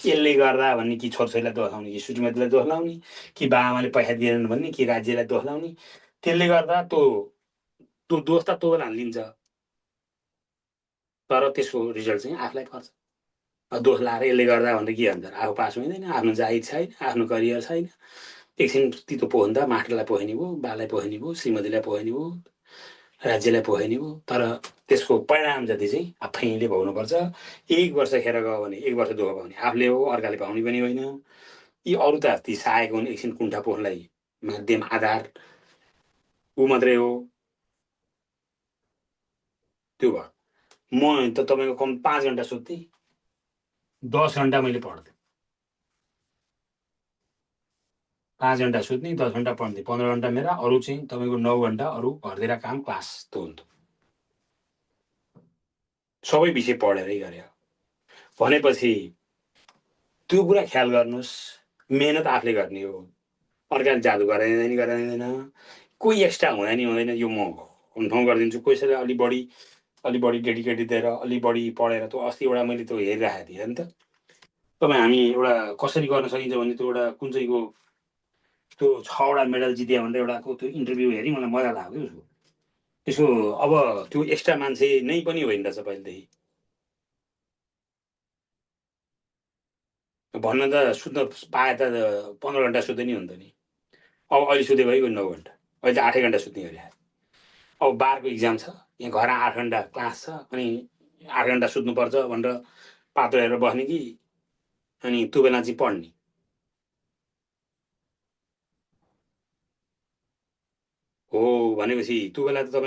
यसले गर्दा भन्ने कि छोरछोरीलाई दोष लाउने कि श्रीमतीलाई दोष लाउने कि बाआमाले पैसा दिएनन् भन्ने कि राज्यलाई दोष लाउने। त्यसले गर्दा त्यो दोष त तँ बेला लिन्छ, तर त्यसको रिजल्ट चाहिँ आफूलाई पर्छ। दोष लाएर यसले गर्दा भनेर के भन्छ, आफू पास हुँदैन, आफ्नो जागिर छैन, आफ्नो करियर छैन। एकछिन तितो पोख्यो भने त मास्टरलाई पोख्ने भयो, बालाई पोख्ने भयो, श्रीमतीलाई पोख्ने भयो, राज्यलाई पोख्ने भयो। तर त्यसको परिणाम जति चाहिँ आफैले भोग्नुपर्छ। 1 वर्ष खेर गयो भने 1 वर्ष दुःख पाउने आफूले हो, अर्काले पाउने पनि होइन। यी अरू त ती सहायक हुन्, एकछिन कुण्ठा पोख्नलाई माध्यम आधार ऊ मात्रै हो। त्यो भयो। म त तपाईँको कम 5 घन्टा सुत्थेँ, 10 घन्टा मैले पढ्थेँ। 5 घन्टा सुत्ने, 10 घन्टा पढ्ने, 15 घन्टा मेरा, अरू चाहिँ तपाईँको 9 घन्टा अरू घरतिर काम क्लास त्यो हुन्थ्यो। सबै विषय पढेरै गरे भनेपछि त्यो कुरा ख्याल गर्नुहोस्। मेहनत आफूले गर्ने हो, अर्काले जादु गराइँदैन। कोही एक्स्ट्रा हुँदैन नि हुँदैन, यो म कन्फर्म गरिदिन्छु। कसैले अलि बढी डेडिकेटेड दिएर अलि बढी पढेर त्यो अस्ति एउटा मैले त्यो हेरिराखेको थिएँ नि त। तपाईँ हामी एउटा कसरी गर्न सकिन्छ भने त्यो एउटा कुन चाहिँको त्यो 6वटा मेडल जित्यो भनेर एउटाको त्यो इन्टरभ्यू हेरेँ, मलाई मजा लाग्यो उसको। त्यसो अब त्यो एक्स्ट्रा मान्छे नै पनि होइन रहेछ पहिलेदेखि। भन्न त सुत्न पाए त 15 घन्टा सुत्दै नि हुन्थ्यो नि। अब अहिले सुते भइगयो 9 घन्टा, अहिले त 8 घन्टा सुत्ने गरे। अब बारको इक्जाम छ, यहाँ घर 8 घन्टा क्लास छ, अनि 8 घन्टा सुत्नुपर्छ भनेर पातो हेरेर बस्ने कि अनि त्यो बेला चाहिँ पढ्ने। हो भनेपछि त्यो बेला त तपाईँ